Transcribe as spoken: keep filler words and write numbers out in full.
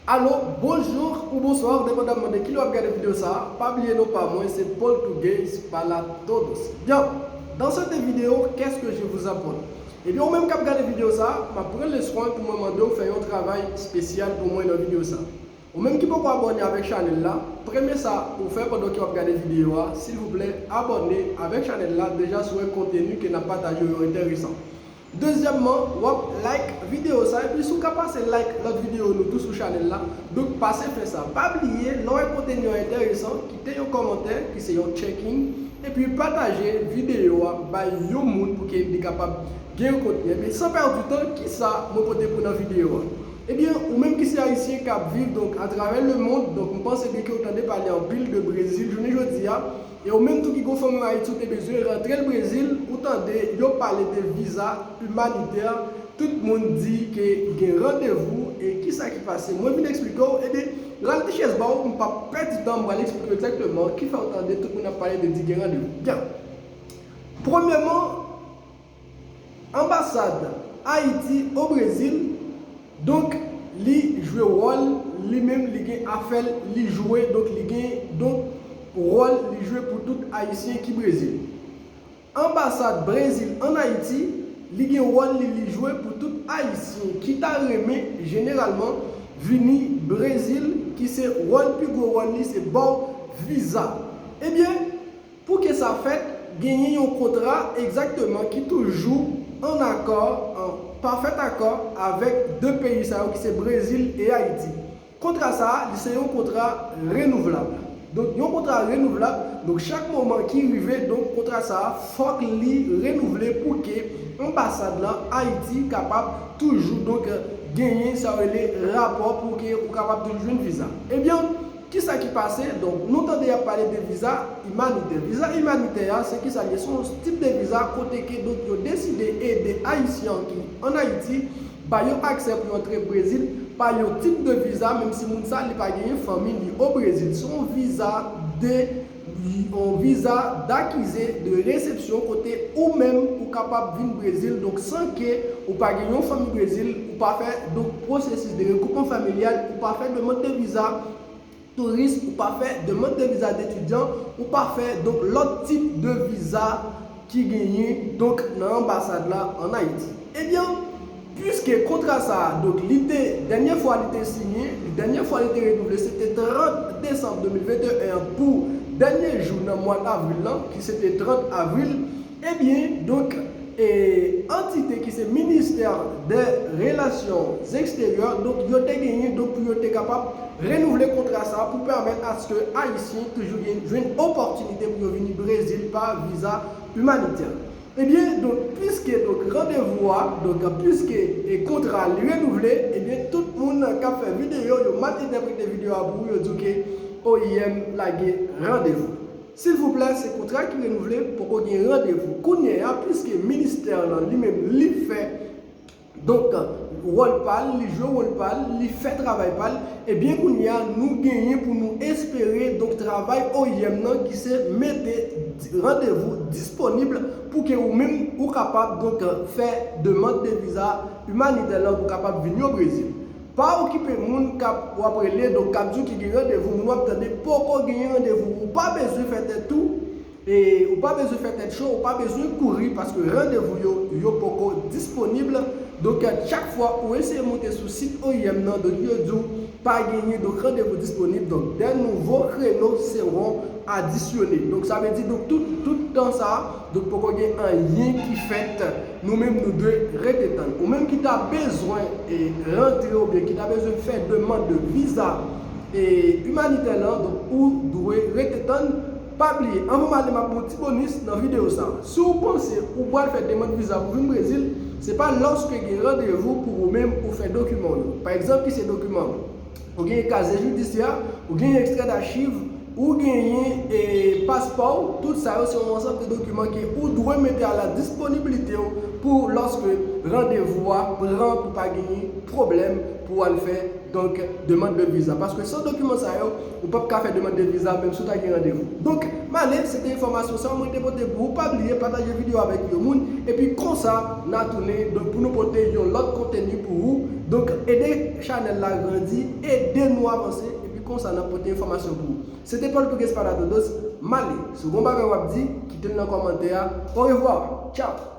Alo, bonjou ou bonswa, depandaman de ki lè w ap gade videyo sa a. Pa bliye non pa mwen, se Português para Todos. Bien, dans cette vidéo, qu'est-ce que je vous apprends? Ebyen, ou menm k ap gade videyo sa a, m ap pran le soin pou mwen mande w fè yon travay espesyal pou mwen nan videyo sa a. Ou menm ki poko abòne avèk chanèl la, premye sa ou fè pandan ke w ap gade videyo a, silvouplè, abòne avèk chanèl la, deja si w wè konteni ke n ap pataje yo enteresan. Dezyèmman, w ap like videyo sa, epi si w ka pase like lòt videyo nou tou sou chanèl la, donk pase fè sa. Pa bliye, lè w wè konteni an enteresan, kite yon kòmantè ki se yon checking, epi pataje videyo a bay yon moun pou ke li kapab gen yon kontni. Ebyen, san pèdi tan, kisa mwen pote pou nan videyo a? Ebyen, ou menm ki se ayisyen k ap viv, donk, atravè le monde, donk, m panse byen ke w tande pale anpil de Brezil jounen jodi a, e ou menm tou ki gon fanmi w Ayiti, ou te bezwen rantre l Brezil, ou tande yo pale de viza imanitè, tout moun di ke gen randevou, e kisa ki pase? Mwen vin eksplike w, ebyen, rale ti chèz ba w, m p ap pèdi tan, m pral eksplike w egzakteman ki fè w tande tout moun ap pale de di gen randevou. Byen. Premyèman, anbasad Ayiti o Brezil, donk, li jwe wòl, li menm, li gen afè l, li jwe, donk, li gen, donk, wòl li jwe pou tout ayisyen ki Brezil. Anbasad Brezil ann Ayiti, li gen wòl li, li jwe pou tout ayisyen ki ta renmen, jeneralman, vini Brezil, ki se wòl, pi gwo wòl li, se ba w viza. Ebyen, pou ke sa fèt, genyen yon kontra egzakteman ki toujou an akò, an pafèt akò avèk de peyi sa yo ki se Brezil e Ayiti. Kontra sa a, li se yon kontra renouvlab. Donk, yon kontra renouvlab, donk, chak moman ki rive, donk, kontra sa a, fòk li renouvle pou ke anbasad lan, Ayiti, kapab toujou, donk, genyen sa yo rele rapò pou ke ou kapab toujou jwenn viza. Ebyen, kisa ki pase? Donk, nou tande y ap pale de viza imanitè. Viza imanitè a, se kisa l ye? Se yon tip de viza kote ke, donk, yo deside ede Ayisyen ki ann Ayiti, ba yo aksè pou yo antre Brezil pa yon tip de viza, menm si moun sa li pa genyen fanmi li o Brezil. Se yon viza de, yon viza d'accusé de réception kote ou menm ou kapab vin Brezil, donk san ke ou pa gen yon fanmi Brezil, ou pa fè, donk, pwosesis de regroupman familyal, ou pa fè demann de viza touris, ou pa fè demann de viza detidyan, ou pa fè, donk, lòt tip de viza ki genyen, donk, nan anbasad la ann Ayiti. Ebyen, piske kontra sa a, donk, li te, dènye fwa li te siyen, dènye fwa li te renouvle, se te trant desanm de mil venteyen an pou dènye jou nan mwa davril lan, ki se te trant avril, ebyen, donk, e, antite ki se Ministè de Relasyon Eksteryè, donk, yo te genyen, donk, pou yo te kapab renouvle kontra sa a pou pèmèt aske Ayisyen toujou gen, jwenn opòtinite pou yo vini Brezil pa viza imanitè. Ebyen, donk, piske, donk, randevou a, donk, piske, e, kontra a li renouvle, ebyen, tout moun k ap fè videyo, yo mal entèprete videyo a pou yo di w ke O I M lage randevou. Silvouplè, se kontra ki renouvle, poko gen randevou. Kounye a, piske ministè lan li menm li fè, donk, wòl pa l, li jwe wòl pa l, li fè travay pa l, ebyen, kounye a, nou genyen pou nou espere, donk, travay O I M nan ki se mete randevou disponib pou ke ou menm ou kapab, donk, fè demann de viza imanitè lan pou kapab vini o Brezil. Pa okipe moun k ap, w ap rele, donk, k ap di w ki gen randevou, moun w ap tande poko genyen randevou. Ou pa bezwen fè tèt tou, e, ou pa bezwen fè tèt cho, ou pa bezwen kouri, paske randevou yo, yo poko disponib. Donk, chak fwa ou eseye monte sou sit O I M nan, donk, yo di w pa genyen, donk, randevou disponib. Donk, de nouveaux créneaux seront additionnés. Donk, sa vle di, donk, tout, tout tan sa a, donk, poko gen anyen ki fèt. Nou menm, nou dwe rete tann. Ou menm ki ta bezwen, e, rantre oubyen ki ta bezwen fè demann de viza, e, imanitè lan, donk, ou dwe rete tann. Pa bliye, anvan m ale, m ap ba w ti bonis nan videyo sa a. Si w panse ou pral fè demann viza pou vin Brezil, se pa lòske gen randevou pou ou menm ou fè dokiman w yo. Pa egzanp, ki se dokiman ou? Ou genyen kazye jidisyè, ou genyen ekstrè dachiv, ou genyen, e, paspò w, tout sa yo se yon ansanm de dokiman ke ou dwe mete a la disponibilite w pou lòske randevou a pran pou pa genyen pwoblèm pou w al fè Donk, demann de viza. Paske san dokiman sa yo, ou p ap ka fè demann de viza, menm si w ta gen randevou. Donk, m ale, se te enfòmasyon sa yo mwen te pote pou ou. Pa bliye pataje videyo avèk yon moun. Epi konsa, n a tounen. Donk, pou nou pote yon lòt konteni pou ou. Donk, ede chanèl la grandi, ede nou avanse. Epi konsa, n ap pote enfòmasyon pou ou. Se te Paul Duguespa Latodos. M ale. Si w gen yon bagay w ap di, kite l nan kòmantè a. Orevwa. Tchaw.